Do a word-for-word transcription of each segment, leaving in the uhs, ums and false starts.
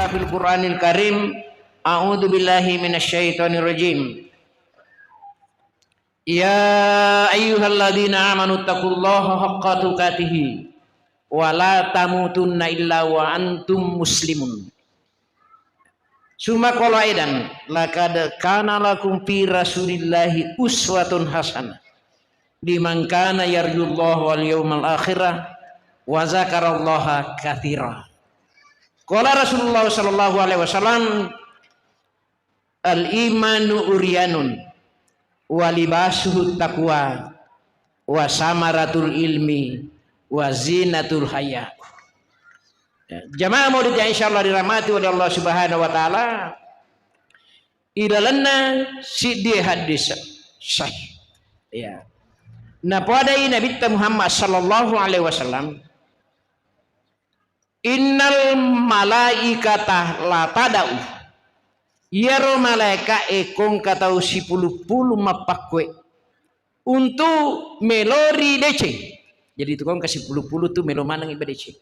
Fil Qur'anil Karim, a'udzu billahi minasyaitonir rajim. Ya ayyuhalladzina amanu taqullaha haqqa tuqatihi wa la tamutunna illa wa antum muslimun. Summa qala aidan, laqad kana lakum fi Rasulillahi uswatun hasanah liman kana yarjullaha wal yaumal akhirah wa dzakarallaha katsira. Qala Rasulullah sallallahu alaihi wasallam, "Al-imanu uryanun wa libasuhu taqwa wa samaratul ilmi wa zinatul haya." Ya, jamaah maulid yang insyaallah dirahmati oleh Allah Subhanahu wa taala, ilalenna siddi hadis sahih. Ya. Napoadai Nabitta Muhammad sallallahu alaihi wasallam, "Innal malaikata la tada'u." Iyaro malaeka'e kongka tau sipulu-pulu mappakkue untu melori deceng. Jadi tu kongka sipulu-pulu tu melo maneng iba deceng.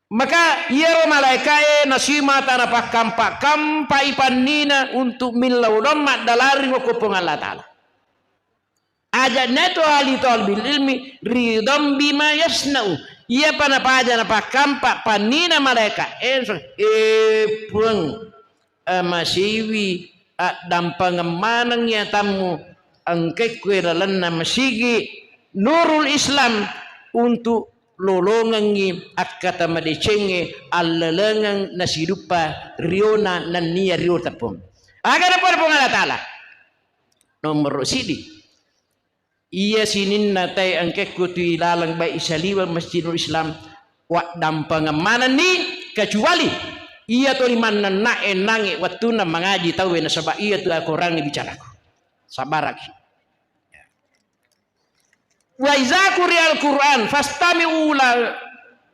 Maka iyaro malaeka'e nasimata napakkampa-kampai pannina untu millau dong maddalari ngokko Puang Allah Ta'ala. Aja'na tu ahli thalbil ilmi ridham bima yasna'u. Iyapa napaja napakkampa pannina malaeka, eh, so-, eh, Puang, eh, masiwi addampengeng maneng iya tammu engkekku lalenna masigi Nurul Islam untuk lolongengngi akkata madecengnge allalengeng nasiduppa riona nennia rio teppong. Aga napoada Puang Allah Ta'ala? Nomoro sidi, iya sininna tae engkekku tu ilaleng baik saliweng Masjidul Islam, waddampengeng manenni, kecuali iya toli mannenna'e nangnge wettunna mangaji tauwe, nasaba iya tu akorangngi bicaraku. Sabbaraki. Wa iza quri'al Qur'an fastami'u la-,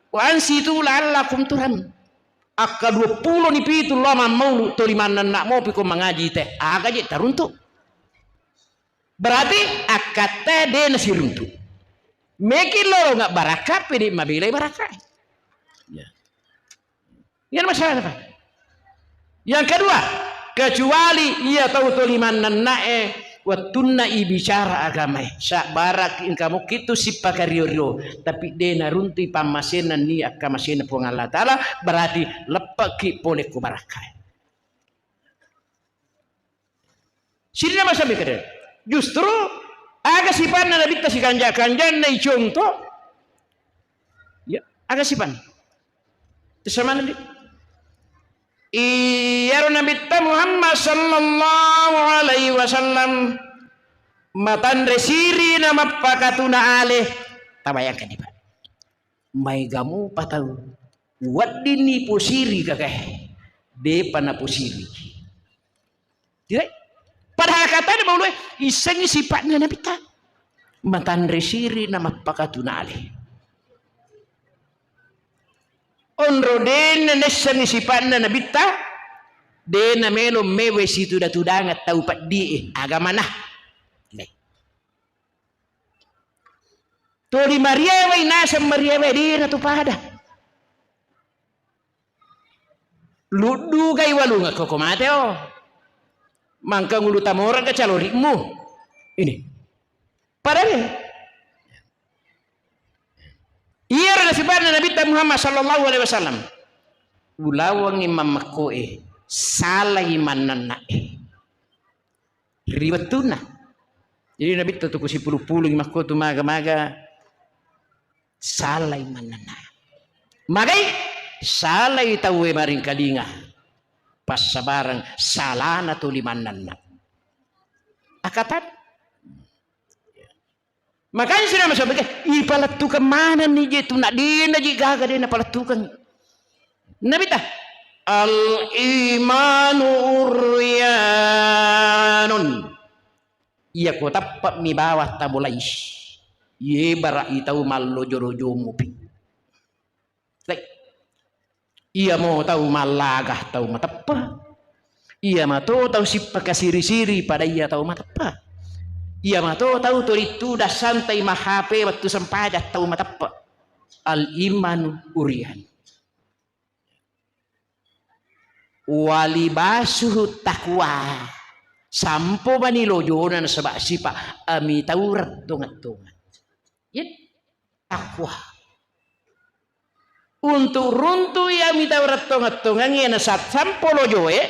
wa ansitu la'allakum turhamun. Akka dua pulo ni pitu lao mammaulu toli mannenna mopi ko mangaji te. Aga je taruntu. Berarti akkatta de nasiruntu. Meki lolonga barakka pede mabelai barakka. Ya. Iya masalah, Pak. Yang kedua, kecuali iya tau toli mannenna'e wettunna ibicara agamae. Sabbaraki engka mukkitu sippakario-rio, tapi de naruntui pammasena ni akkamasena Puang Allah Ta'ala, berarti leppeki pole ko barakkae. Sininna masammi kede. Justru aga sipanna Nabitta sikanja-kanjanna iconto? Ya, aga sipanna? Tesamana di. Iyaro Nabitta Muhammad sallallahu alaihi wasallam matanre siri na mappakatuna ale. Tabayangkan di, Pak. Maega mupa tau weddinni posiri gagae, depa naposiriki. Tidak. Padahal katana maulue, issengngi sipa'na Nabitta. Matanre siri na mappakatunale. Onro denna naissengngi sipa'na Nabitta, dena melo mewe situda-tudangeng tau peddi'e agamana. Tidak. Toli mariewai naseng mariewai, dena tu pada. Luddugai walungekko ko mate, oh. Mangka ngulu tamoreng ke calorimu. Ini. Padahal iyaro nasibanna Nabitta Muhammad sallallahu alaihi wasallam. Ulawangngi mammekkoe, salai mannenna'e. Ri wettunna. Jadi Nabitta tu ku sipulu-pulungi makko tu maga-maga salai mannenna. Magai salai tauwe maringkalinga. Passabareng salana tuli mannenna. Akatan. Makanya sudah masuk, ipalettukeng manenni je tu, nak dena je gaga dena palettukeng. Nabitta, "Al-imanu uryanun." Iya ko teppe'mi bawang tabolai. Ye bara itau mallojo-lojomupi. Lek. Iyamo tau mallaga tau mateppe. Iyamato tau sippakasiri-siri pada iya tau mateppe. Iyamato tau torittu dassantai mahape wettu sempajang tau mateppe. Al-imanu uryan. Walibasuhu taqwa. Sampo mani lojona nasaba sipa ami taureng tongeng-tongeng. Yen taqwa. Untuk runtu'i ami taureng tongeng-tongengnge nasatsampo lojoe,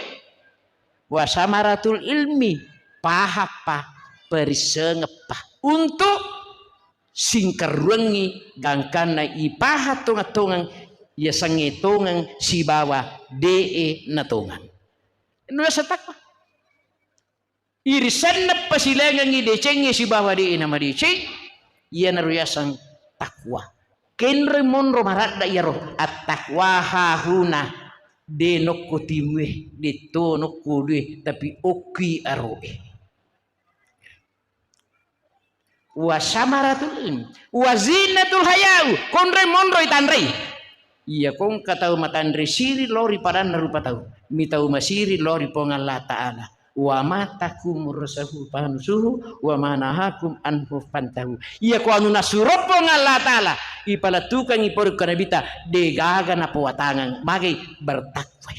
wa samaratul ilmi, pahappa, perissengeppa. Untuk singkarruangngi gangkanna ipaha tongeng-tongeng, yasengnge tongeng sibawa de'e natongeng. Anu yaseng takwa. Irisenna pasilengengngi decengnge sibawa de'e namadeceng, iyanaro yaseng takwa. Kenroi monro maradda iyaro, at-taqwa hahuna, de nokko timue, detto nokko due, tapi okki aroe. Wa samaratul ilmi, wa zinatul hayau, konroi monroi tanrei. Iya kongka tau matanre siri lao ri padanna rupa tau, mi tau masiri lao ri Puang Allah Ta'ala. Wa ma takum rasahu fanusuhu, wa ma nahakum anhu fantahu. Iya ko anu nasuro Puang Allah Ta'ala, ipaletukangi pori ko nabita, degaga napowatangang, magai bertakwai.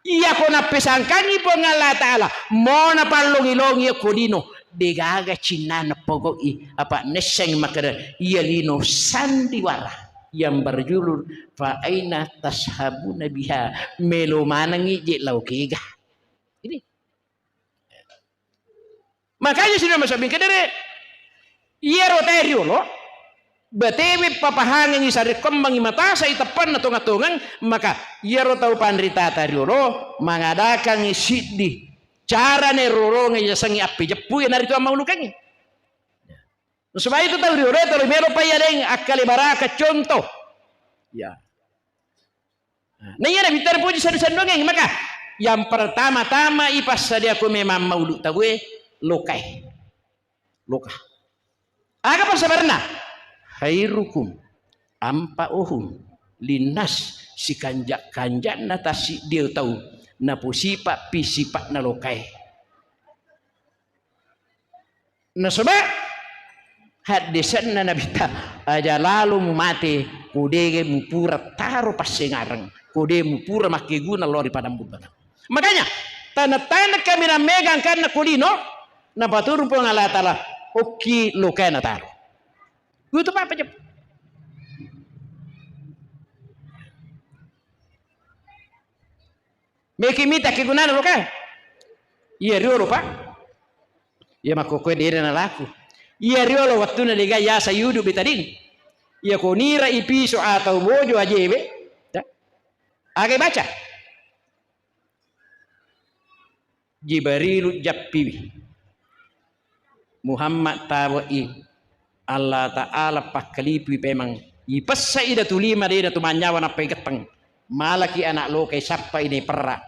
Iyako nappesangkangngi Puang Allah Ta'ala, mo napallongi-longi okko lino, degaga cinnana pogau'i, apa nesseng makkeda, iya lino sandiwara yang berjulur fa aina tashabuna biha, melo manengngi je lao kega. Ini. Makanya sudah masuk bingkedere, iyaro tae riolo, batewe papahangengngi sarekkoammengngi matasa i teppanna tonga-tongeng, maka iyaro tau panritata riolo mangadakangngi siddi carane rorongeng yasengnge appejeppu, iyanaritu ammaulukengngi. Supaya itu tau riolo tau melo payyaleng akkale baraka contoh. Ya. Nah, iya Nabitta napoji sendu-sendungeng, maka yang pertama-tama ipassadiako memang maulu tauwe lokai. Loka. Aga passabarenna? Khairukum anfa'uhum linnas, sikanja-kanja'na tassiddi tau naposipa pi sipa'na lokae. Nasaba haddesenna Nabitta, aja lalo mumate, ko de mupura taro passengareng, ko de mupura makkeguna lao ri padang bubbata. Makanya, taneng-taneng kaminang mega angkanna ko lino, napaturung Puang Allah Ta'ala, okki lokae nataro. Itu apa aja. Meki mita kegunana loka. Iya riolo, Pak. Iya makkokkoe dena nalaku. Iya riolo wattuna dega yasa yudu betadin. Iya konira ipiso atau bojo ajewe. Ta? Aga baca? Jibrilu jappiwi. Muhammad tawe'i, Allah Ta'ala pakkalipui pemang. Ipessai datu lima de datu manyawa nappai getteng. Malaki anak lokai sappai ne perra.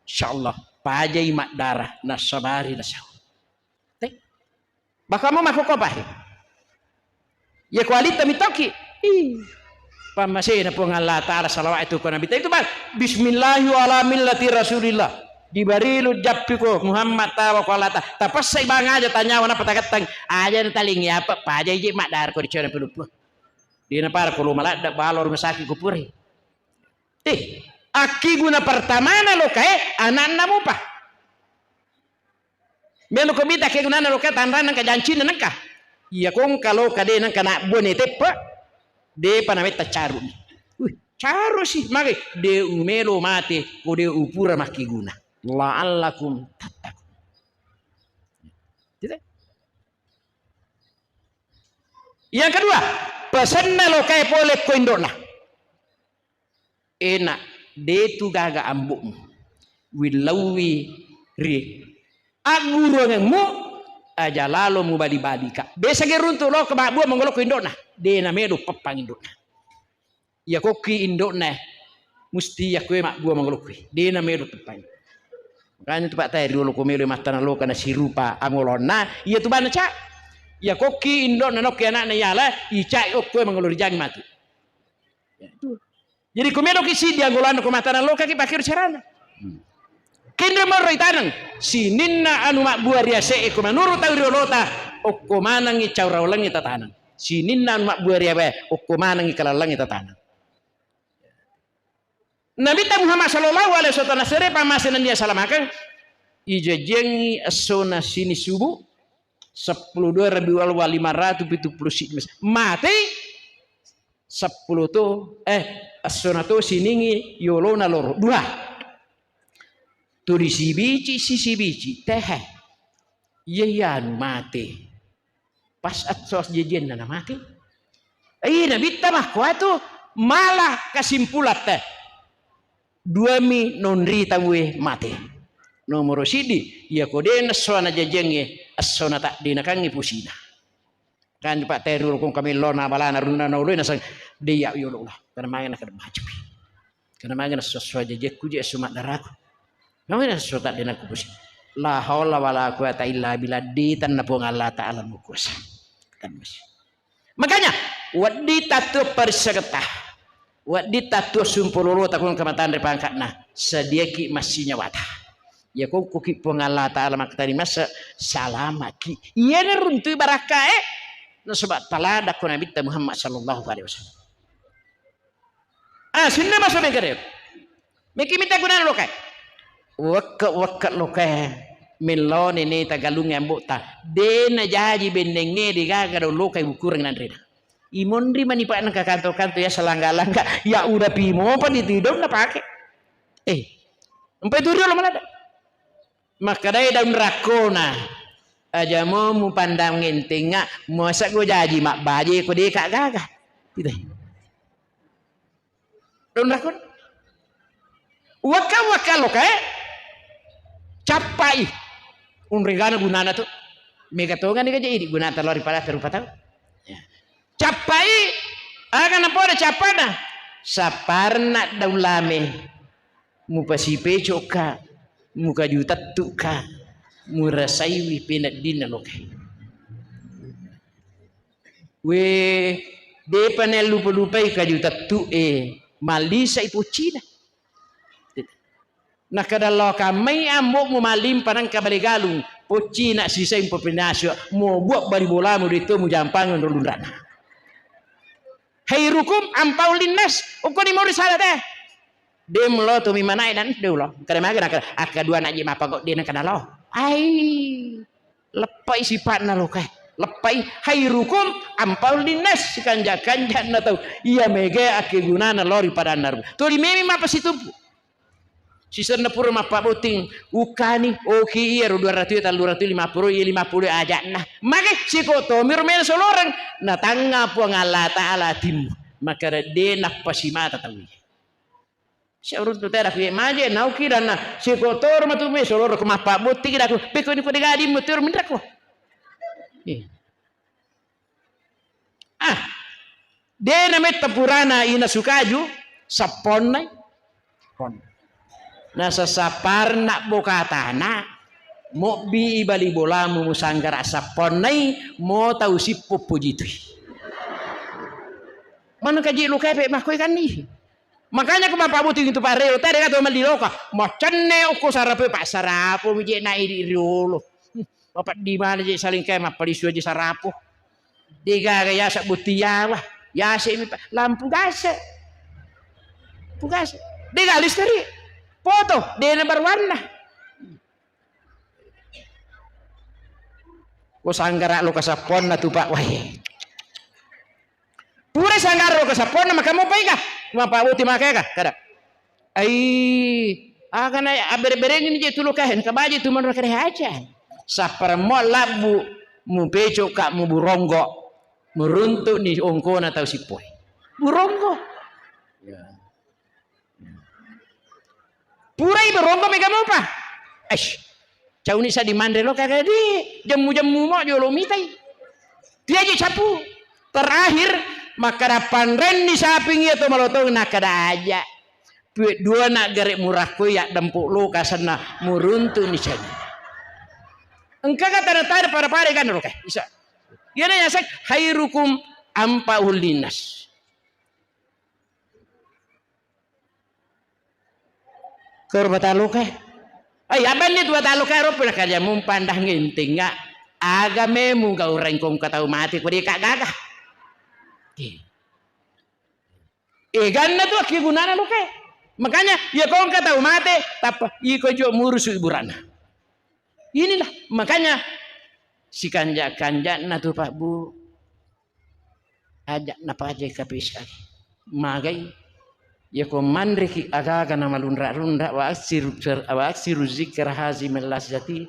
Insyaallah pajai maddara nassabari nasau. Te? Bakamo makkokko pahe. Iya ko alitta mitoki. Ih. Pammasena Puang Allah Ta'ala salawat itu ko Nabi. Itu bang. Bismillahi wa ala millati Rasulillah. Dibarilu jappiko Muhammad tawa ko Allah Ta'ala. Tapessai bang aja tanyawa napa tagattang. Aja na taling ya apa paja ije maddar ko dicana peluppu. Dina para ko lo maladda balo rumah sakit ko puri. Eh, akki guna pertamana lokae ananna mupa. Melo ko mita kegunana loka tanrang nengka jancinna nengka. Iya kongka loka de nengka nabbone teppe, depa nawetta caru. Wih, caru si, mage de umelo mate ko de upura makkeguna. La'allakum tattaqun. Gitu? Yang kedua, pesenna lokae pole ko indokna. Enak, detu gaga ambokmu. Willauwi ri agguruangemmu aja lalo mubali-balika. Biasa ge runtu lo ke mabbua mangolokko indokna. Dena medo peppang indokna. Iya kokki indokna musti yakkoe mabbua mangolokko. Dena medo peppang. Makanya tu Pak Tae riolo ko melo mattana loka na sirupa angolonna. Iya tu bana cak. Iya kokki indokna nokki anakna yala icai okkoe mangolo rijangi matu. Ya, itu. Jadi ko meloki siddi anggolana ko matana lokaki pakkiro carana. Hmm. Kenro moroi taneng. Sininna anu mabbua riase'e ko manuru tau riolota okko manengngi cauraulengngi tataneng. Sininna anu mabbua riawae okko manengngi kalallengngi tataneng. Nabitta Muhammad sallallahu alaihi wasallam sere pammase nennia salamakeng, ijajiangngi essona sini subu, seppulo dua Rabiul Awal lima ratu pitu pulo siddi mas-, matei seppulo to, eh, essona to siningi yolona loro, dua. Tuli sibici, sisibici, tehe. Iya, iya, anu mate. Pas esso jajianna namate. Ih, Nabitta makkuatu malah kesimpulan teh. Duami nonri tauwe mate. Nomoro siddi, iya ko de' nesso ana jajiangnge, esso na taddenakangngi pusina. Kan Pak Teru rukung kami lona balana runa na uloi nasang de' iya yolo ulah. Karena mangena kada macepi. Karena mangena sesuai jajekku je esso maddaraku. Mangena sesuai taddenaku pusina. La haula wala quwata illa billah, di tanna Puang Allah Ta'ala mukuasa. Kan masih. Makanya, wedding tattuo parissegetta, wedding tattuo sumpololota, kong kamatanre pangkatna, sadiaki massinyawata. Iya ko kuki Puang Allah Ta'ala makkatani mase, salamaki. Iyana runtui barakkae, nasaba taladakko Nabitta Muhammad sallallahu alaihi wasallam. Ah, sinna maso mega de. Meki mita gunana lokae. Wekke-wekke lokae. Melloni ni tagalungnge ambo'ta. De' najaji bennengnge de' gaga dau lokae ukureng nanrena. Imonri mani pa nengka kanto-kanto ya selangga-langga. Ya udah pimo pa ditidong na pake. Eh, empai turi lo malada. Makkedai daung rakkona, aja mo mupandang ngentengnga, masa go jaji mabbaje ko deka gaga. Gitu. Daung rakkona. Wakka-wakka lokae, cappai. Unregana gunana tu. Mega tongani gaja idi gunata lori pada rupa tau. Ya. Cappai, aga napoda cappana? Sapparna daung lame. Mupasipecokka, mukajutettu'ka, murasaiwi peneddinna lokae. We, depa nellupa-lupai kajutettu'e, mallisai poccina. Nakkeda lao kammai ambo'mu mallimpa nengka bale galung, poccina sisai mupapinasua, mobua bali bolamu de' to mujampangeng ro lunrana. Khairukum anfa'uhum linnas, ukkoni mori sala te. De' mulo tu mi manai dan de' ulo. Kada maga nakkeda, akkadua naji mappago de' nakkeda lo. Ai, leppai sipatna lokae. Leppai, khairukum anfa'uhum linnas, sikanja-kanjana tau. Iya mega akkegunana lori padanna ru. Tuli memi mappasitumpu. Sisenna pura mappabotting, ukkani, oki iyaro dua ratu, tellu ratu, lima puluh, iya lima puluh aja'na. Mage siko tomiro melo soloreng, natangnga Puang Allah Ta'ala atimmu. Makkeda de' nappasimata tauwe. Sauruntu tera kuye maje, nauki danna, siko toro matu me soloreng ko mappabotting daku, pekko ni ko de' gadimmu tero minrako. Iya. Ah, de' nametta purana ina sukaju, sapponnai. Nasasapparna boka tana, mobbi i bali bolamu musanggara sapponnai, mo tau sippo pojitui. Mana kaji lukepe makkoe kanni. Makanya ko mappabuting itu Pak Reo, tadi kata mali loka, macenne okko sarapo, Pak, sarapo mi je na idi riolo. Bapak di mana je saling kayak mappalisu aja sarapo. Degaga yaseng botting yawa. Yaseng mi, Pak. Lampu gas. Lampu gas. Dega listrik. Poto, dena berwarna. Ko sanggara lo kasapponna tu, Pak. Wah. Pura sanggara lo kasapponna, maka mopa ika? Mapabotting maka ika? Kada. Ai, aga na abere-berengin je tu lokae, engka baje tu manro kare haja. Sapparemmo labbu, mupeco ka muburonggo, muruntu ni ongkona tau sippoe. Buronggo. Ya. Purai buronggo mega mopa. Eish. Cauni sa dimanre lo kagadi, jemmu-jemmu mo jolo mitai. Tiaji capu. Terakhir, makkada panrenni saping iya to malotong, nakkada aja. Pue dua na gare murakko ya dempo lo kasenna muruntu ni cani. Engka ka tanda-tanda pada-pada kan lo kae. Isa. Iyana yaseng khairukum anfa'uhum linnas. Koro bataloka. Ai, abanni tu bataloka ro pura kaja mumpandah ngentengnga. Aga memu gaureng kong katau mati ko deka gaga. Eh. Eganna tu akkegunana loka. Makanya, iya ko engka tau mate, tappa iko jo murusu iburanna. Inilah, makanya sikanja-kanjana tu, Pak, Bu. Aja napajai kapesai. Magai, iya ko manreki agaga na malunra-lunra, wa aksiru, wa aksiru zikra hazi mellasati,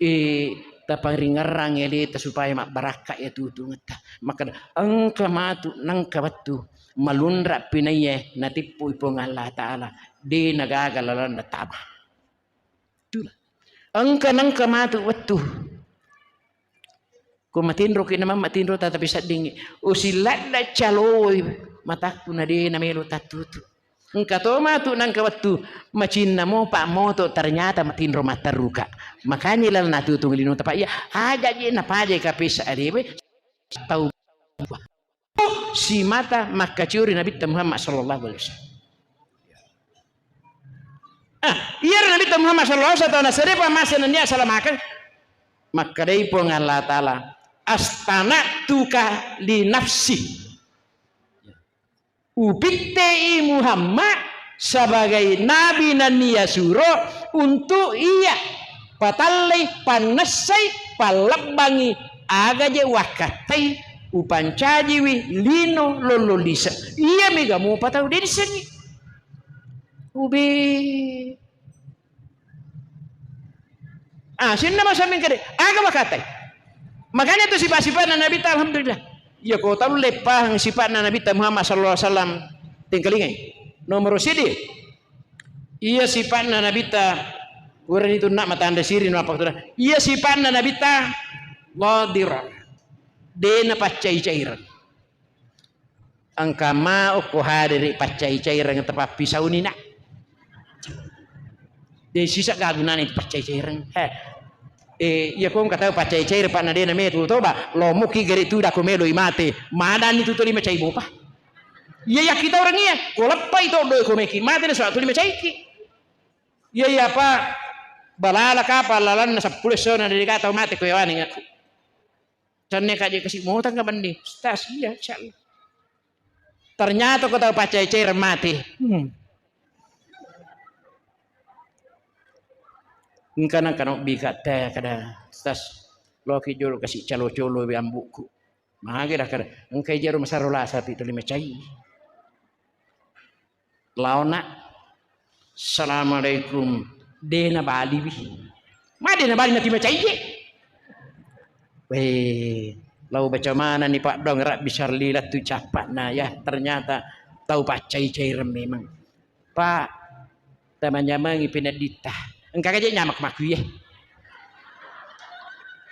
eh, taparingerrang eleta supaya mabbarakka iya tutungetta. Makkeda, engka matu nengka wettu malunra pinaiye natippui Puang Allah Ta'ala, de nagaga lalanna tama. Itulah. Engka nengka matu wettu. Ko matinroki na mamma tinro tatapi seddingngi. Usilladda caloi matakku na de namelo tattutu. Engka to matu nengka wettu macinna mopa moto ternyata matinro matteruka. Makanya lalanna tutung lino tapa iya aja je napajai kapesa adewe tau simata makkacuri Nabitta Muhammad sallallahu alaihi wasallam. Ah, iyaro Nabitta Muhammad sallallahu alaihi wasallam tau nasare pa mase nennia salamakeng. Makkedai Puang Allah Ta'ala, "Astana'tuka li nafsi." Upittei Muhammad sebagai nabi nennia suro untuk iya patallei, pannessai, pallebbangi aga je wakkattai upancajiwi lino lollo lise. Iya mega mupa tau de disengi. Ubi. Ah, sinna masa mingkade. Aga wakkattai. Makanya tu sifat-sifatna Nabi ta, alhamdulillah. Iya ko tau leppahang sifatna Nabi ta Muhammad sallallahu alaihi wasallam. Tingkalingai. Nomor sidi. Iya sifatna Nabi ta, purani tu nak matanda siri no apa tu. Iya sifatna Nabi ta, wadira. Dena paccai-caireng. Engka ma okko hadere paccai-caireng tapappisauni nak. De sisa gagunana paccai-caireng. He. Eh, iya ko engka tau paccai-caireng pa na de na metu toba, lomoki gare tu dako melo imate. Madani tu toli macai mopa. Iya yakki tau orang iya, ko leppai to do ko meki mate na soal toli macaiki. Iya iya pa balala kapa lalanna seppulo sona dari kata mate ko yawane ngaku. Canne kaje kasi motang ka bandi. Stas iya, insyaallah. Ternyata ko tau paccai-caireng mati. Hmm. Engka nang kanobbi ka te kada stas loki jolo kasi calo-colo we ambuku. Mage dah kada. Engka jero masaro lasa pi tuli macai. Laona, "Assalamualaikum." De nabaliwi. Ma de nabali nati macaiye. Weh, lao baca mana ni Pak Dong Rabbi Sarli lattu cappa na ya, ternyata tau paccai-caireng memang. Pak, tamanyamengi penedditta. Engka kaje nyamak makuye.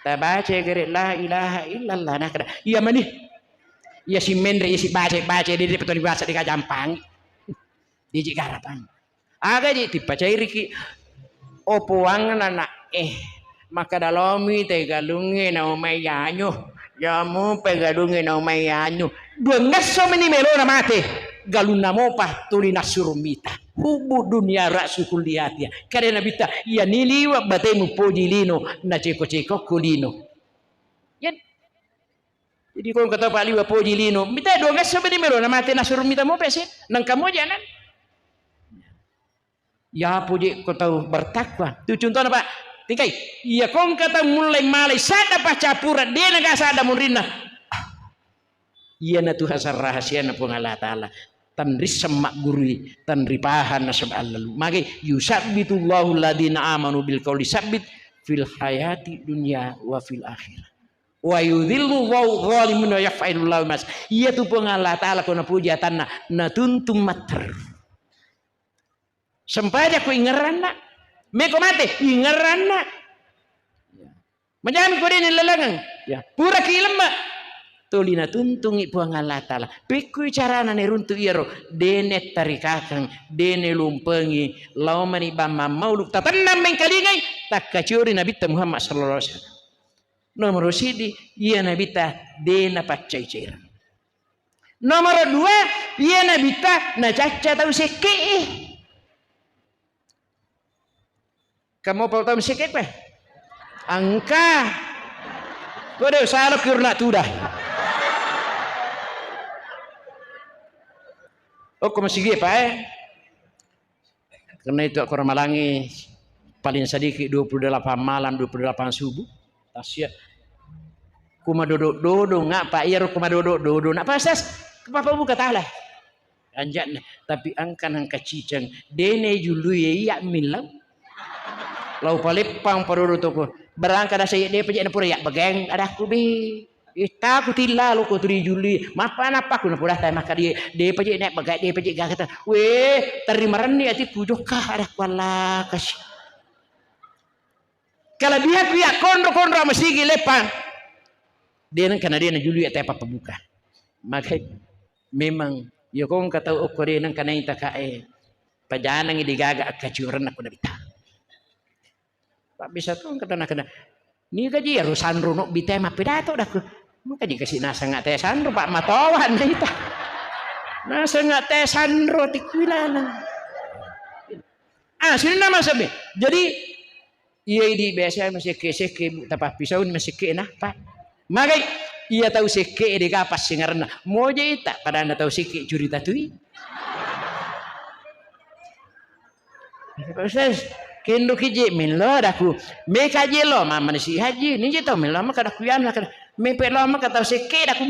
Tabaca gere la ilaha illallah nakada. Iya mani. Iya si menre, iya si baca, baca, dia, dia petoni bahasa dikajampangi. Diji garapang. Aga ji tipacairiki. O puang nana eh. Maka dalomi te galunge na umai yanyu. Yamu pe galunge na umai yanyu. Dua ngesso meni melona mate. Galunna mopa tuli nassuru mita. Hubbu dunia ra'su kulli khatiyah. Kare Nabitta, iya niliwa batemu poji lino, na ceko-ceko kulino. Yan. Jadi ko engka tau paliwa poji lino, mita dua ngesso beni melo na mate nasuru mita mo pese, nang kamu janan. Ya poji ko tau bertakwa. Tu contohna Pak, tingkai. Iya ko engka tau mulai malai sada paccapura, dena ga sada munrinna. Iya na tu hasar rahasiana Puang Allah Ta'ala. Tanrisseng maggurui, tanripahang nasaba allalu. Mage, "Yusabbitullahu alladhina amanu bil qauli sabbit fil hayati dunya wa fil akhirah." Wa yudhillullahu zalimin wa yaf'alullahu mas. Iya tu Puang Allah Ta'ala ko napuji atanna, natuntung matter. Sempajako ingerranna. Meko mate, ingerranna. Majami ko dene lalangeng. Ya, pura ki lemma. Tuli natuntungi Puang Allah Ta'ala. Pekkui carana neruntu iyaro. Dene tarikakang, dene lumpengi. Laomani bamma maulu. Tatennang mengkalingai. Takkacuri Nabitta Muhammad sallallahu alaihi wasallam. Nomoro sidi, iya Nabitta dena paccai-caireng. Nomoro dua, iya Nabitta nacacca tau sekke'e. Kamu pau tau sekke kue? Engka. Kode usalo kirna tuda. Okko masigi pa eh. Karena itu aku ramalangi paling sedikit dua puluh delapan malam, dua puluh delapan subuh. Tasya. Kumadodo-dodo ngapa iyaro kumadodo-dodo nak pasas kepapa buka talah. Anja'na, tapi engka nengka ciceng, dene jului iya millau. Lau paleppang parodo toko. Barangka dasa iya depa je napura iya begeng adakku bi. Ita ku tilla lo ko turi jului. Mappa nappa ku napura tai maka di depa je nek begeng depa je gakata. We, terima renni ati ku jokka adakku Allah kasih. Kelebihan ku iya konro-konro masigi leppang. Dene kana dene jului ate apa pembuka. Maka memang, iya ko engka tau okko de nengka naita kae, pajanangi degaga akkaciurenna ko Nabitta. Pak bisa to engka tau nakana, niga ji ero sanro no bite mappidato daku. Maka ji kasi naseng ate sanro, Pak, matowa naita. Naseng ate sanro tikulana. Ah, sini nama sabi. Jadi, iya idi biasa masekke-sekke, Bu, tapappisauni masekke na, Pak. Magai iya tau sekke dega passingarenna. Moje ita padana tau sekke curita tui. Proses. Kendo kije melo daku. Meka je lo, mama si haji. Ni je tau melo maka daku yana kada. Mepe lo maka tau sekke daku.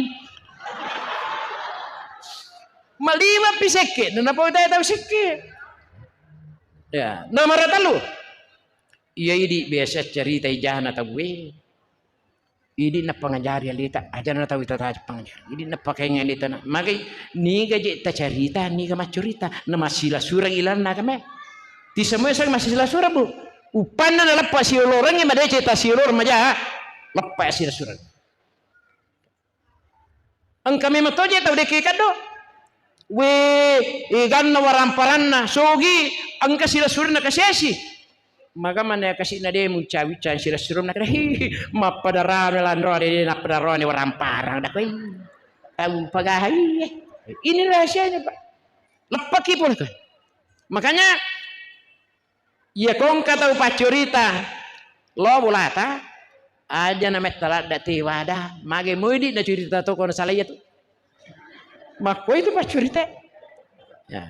Maliwa pi sekke, nana pau tau sekke. Ya, nomor telu. Iya idi biasa cerita ijana tauwe. Idi napangajari alita, ajana tau ita pangajari. Idi napakainga alita na. Magai niga je ta cerita, niga maccurita, na massila surang ilanna kame. Ti semua sang massila surang, Bu. Upanna na leppa siolorengngi madece ta sioloreng maja. Leppa sila surang. Engka memang toje tau dekke kaddo. We, eganna waramparanna, sogi, engka silessurenna kasiasi. Maga manne kasi'na de mucawi-cawi silessurenna kada, hi, mappadarana lanro de, de nappadarana waramparang da koi. Tau pagahai. Ini rahasianya, Pak. Leppaki pole koi. Makanya iya ko engka tau paccurita lo bolata, aja na metta ladda tewada, mage moidi na curita to ko na salai tu. Makko itu paccurita. Ya.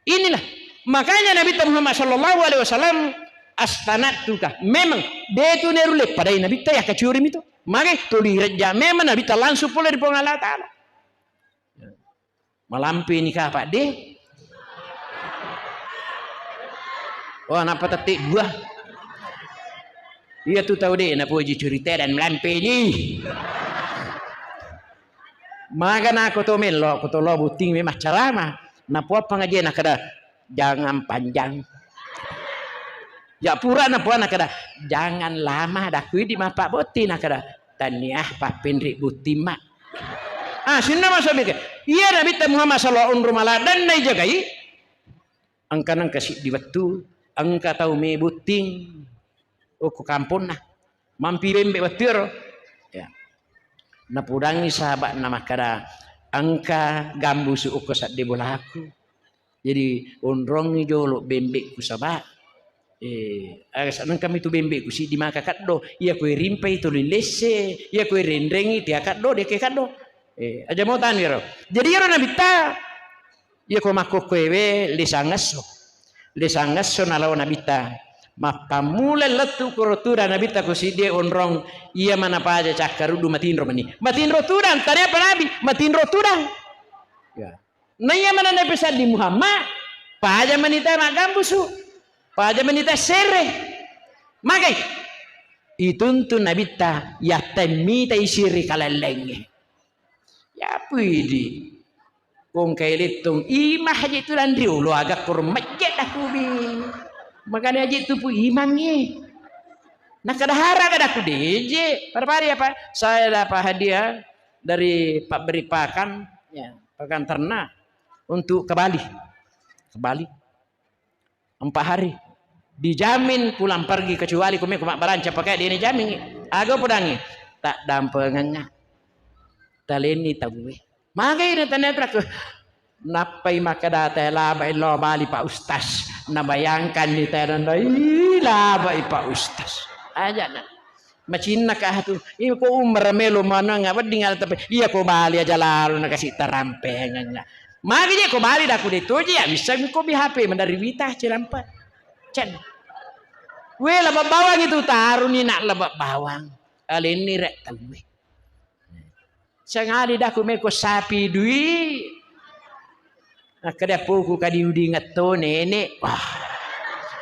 Inilah makanya Nabi Muhammad sallallahu alaihi wasallam astanatuka. Memang de tu neru leppa dai Nabi ta ya kacuri mitu. Mage tuli rejja memang Nabi ta langsung pole ri Puang Allah Taala. Malampe ni kapa de. Oh, nappa tette dua. Iya tu tau de napoji curita dan malampe ni. Maga nako to melo, ko to lo botting memang carama. Napoa pengajian nakada jangan panjang. Ya pura napoa nakada jangan lama, dakui di mapa botting nakada tania pappenri botting ma. Ah, sinna maso mika. Iya Nabitta Muhammad sallallahu alaihi wasallam onro maladanna ijagai. Engka nengka siddi wettu, engka tau me botting. Oh, ko kamponna. Mampi bembe wettu ero. Ya. Napudangi sahabatna makkada, engka gambusu okko sadde bolaku. Jadi onrongi jolo bembeku saba, eh, aga sa'nengkami tu bembeku siddi maka kaddo, iya kue rimpai tuli lesse, iya kue renrengi tea kaddo, deke kaddo. Eh, aja mau tanu ero. Jadi ero Nabitta, iya ko makkokkoewe lisangesso. Lisangesso nalao Nabitta. Mappammula lettu koro tuda Nabitta ko siddi onrong, iya mana paja cakkaruddu matinro mani. Matinro tudang, tadi apa Nabi? Matinro tudang. Ya. Naiya manenna pesaddi Muhammad, paja manita maggambusu, paja manita sere. Magai? Ituntu Nabitta, yatta mitai siri kalellengnge. Yapu idi. Kongkai lettong, imah aja itu dan riolo agak kurang majjek dah kubi. Makanya aja itu pu imangi. Nah, kada hara kada ku D J. Pada-pada apa? Saya dapat hadiah dari Pak Beri Pakan, ya, Pakan Ternak untuk ke Bali. Ke Bali. Empat hari. Dijamin pulang pergi kecuali kumi kuma baranca pakai dia jamin. Aga podangi. Tak dampengenga. Taleni tabue. Magai na tanya terakhir. Nappai makkeda teh labai lo Bali Pak Ustaz. Nabayangkan ni teh nandai labai Pak Ustaz. Aja na. Macinna kah tu, iko umur melo maneng, wedding ada tapi, iya ko Bali aja lalu na kasi tarampeng. Magi je ko bali daku de toje ya, bisa ko bi H P mandari wita cilampa. Cen. We, laba bawang itu taruni nak laba bawang. Alenni rek tauwe. Sangadi daku meko sapi dui. Akkeda poku kadi udingetto nenek. Wah.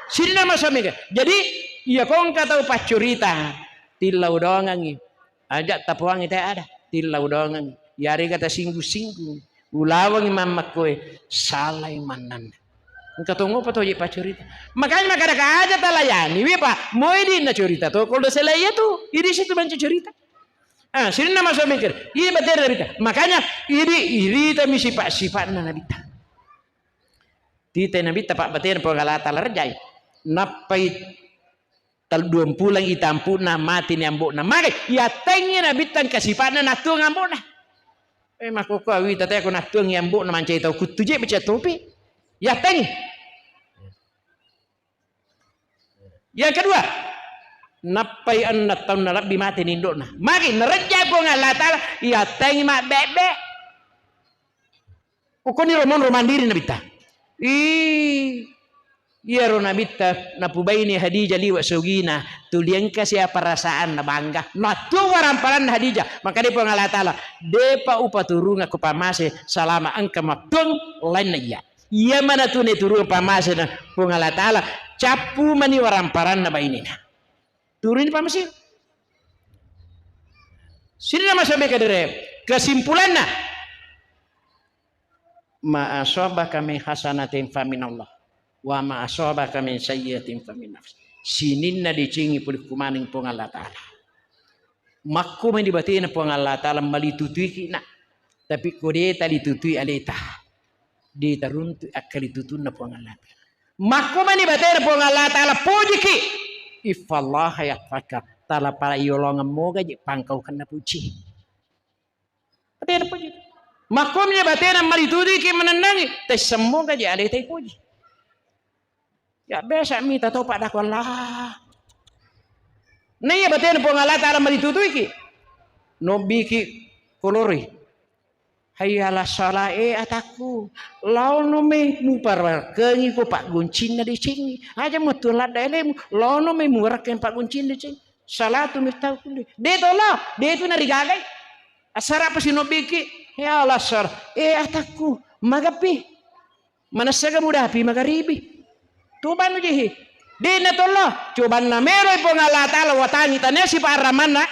Sini nama suami ke. Jadi, iya kongka tau paccurita, tillau doangangi. Aja tapuangi te ada, tillau doangangi. Yarega tasinggung-singgung. Ulawangi mammakkoe, salai mannanna. Engka tongo pa toje paccurita. Makanya makada aja talayani, wi pa, moi di na curita to, kalau selai tu, idi situ manca curita. Ah, sininna masuk mikir. Iya batera Nabitta. Makanya idi irita mi sifat-sifatna Nabitta. Tita Nabitta pak batera Puang Allah Taala rejai. Nappai tal duampulang itampuna mati ni ambokna. Magai yatengi Nabitta engka sifat na natuang ambokna. Eh, makoko awita te ko natuang ambokna mancai tau kuttu je baca topi. Yatengi. Yang kedua, nappai enneng taunna lebbi mate ni indo'na. Magi narejja Puang Allah Taala, yattengi mabbebbe. Ukkoni romonro mandiri Nabitta. Ih, iyaro Nabitta napubaini Hadijah liwa sogina, tuli engka sia perasaanna bangga. Nattu waramparanna Hadijah, maka de Puang Allah Taala, depa upaturunga ko pamase salama engka mattuang lainna iya. Iya mana tu ne turun pamasena Puang Allah Taala, cappu mani waramparanna bainena. Turuni pamase. Sini nama sampai kadere. Kesimpulanna, ma asabaka min hasanatin faminallah, wa ma asabaka min sayyiatin famin nafs. Sininna dicingi pulikku maning Puang Allah Taala. Makko mani batena Puang Allah Taala malitutuiki na. Tapi ko de talitutui aleta, de taruntu akkali tutunna Puang Allah Taala. Makko mani batena Puang Allah Taala pojiki. Ifallah yakfaka. Tala pala yolongan moga je pangkau kenna puji. Batena puji. Makko mani batena malitutuiki menennangi. Tesseng moga je aleta puji. Ya biasa mita topa dako Allah. Naiya batena Puang Allah Taala maritutuiki. Nobbiki kolori. Hayya ala salah, eh atakku. Laono me muparakkengi ko paggoncinna decengi. Aja metu ladda elemu. Laono me muparakkengi paggoncinna decengi. Salatu miftahu kulli. De tolo, de tu narigagai. Asara apa sinobbiki? Ya Allah sar. Eh atakku, magapi. Manessaga mudapi magaribi. Tobanu jehi. De na tollo, cobanna meroi Puang Allah Taala watangi tania sipa aramanna.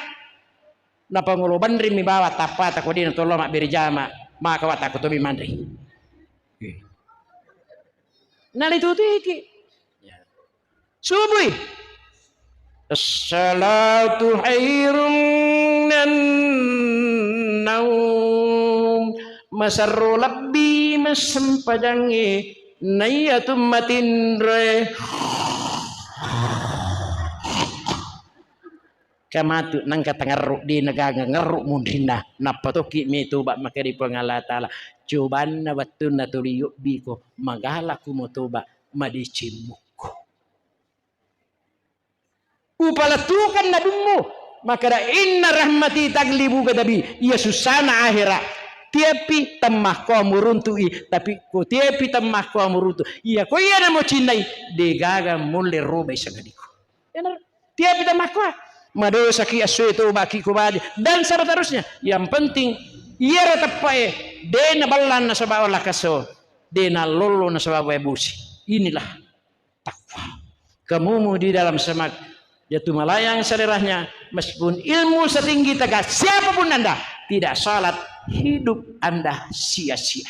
Napangolo banri mi bawa tappata ko de na tollo mabbere jama, maka wataku tobi manri. Nalitutiki. Subui. As-salatu khairum minan naum. Masarro lebbi massempajangnge naiya tu matinroe. Kamatu nangka tangerru de na gaga ngerru munrinna. Nappa tokki metoba maka ri Puang Allah Taala. Cobanna wettunna tuli yobbiko magala ku motoba madeceng mukko. Upalettukeng nabummu, makkeda, "Inna rahmati taglibu ghadabi." Iya sussana ahera, tiappi temmakkoa muruntu'i, tapi ko tiappi temmakkoa muruntu, iya ko iya namo cinnai, degaga mulle robai sangadiko. Tiappi temmakkoa, madosaki, assoe tobaki ko baja, dan seterusnya. Yang penting iyaro teppae de nabellang nasaba wala kaso, de nallollo nasaba wae bosi. Inilah takwa. Kamumu di dalam semak, jatuh melayang seleranya, meskipun ilmu setinggi tegak siapapun Anda, tidak salat, hidup Anda sia-sia.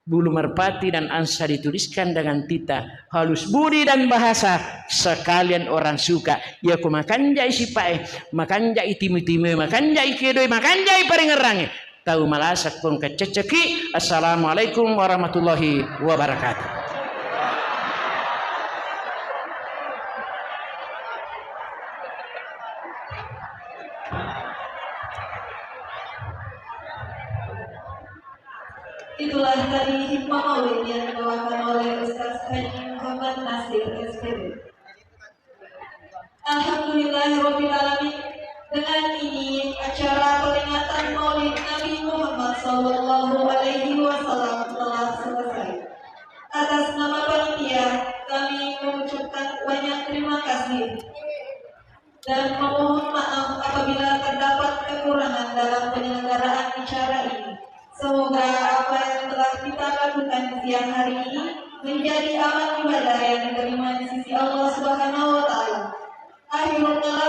Bulu merpati dan angsa dituliskan dengan tinta, halus budi dan bahasa, sekalian orang suka. Iya ko makanjai sipae, makanjai timu-timu, makanjai kedoi, makanjai paringerange. Tau malasa kong kacceceki. Assalamualaikum warahmatullahi wabarakatuh. Itulah tadi hikmah maulid yang dibawakan oleh Ustaz Haji Muhammad Nasir, S P D. Alhamdulillahirabbil alamin. Dengan ini, acara peringatan Maulid Nabi Muhammad sallallahu alaihi wasallam telah selesai. Atas nama panitia, kami mengucapkan banyak terima kasih dan memohon maaf apabila terdapat kekurangan dalam penyelenggaraan acara ini. Semoga apa yang telah kita lakukan di siang hari ini menjadi amal ibadah yang diterima di sisi Allah Subhanahu wa Ta'ala. Akhirul kalam.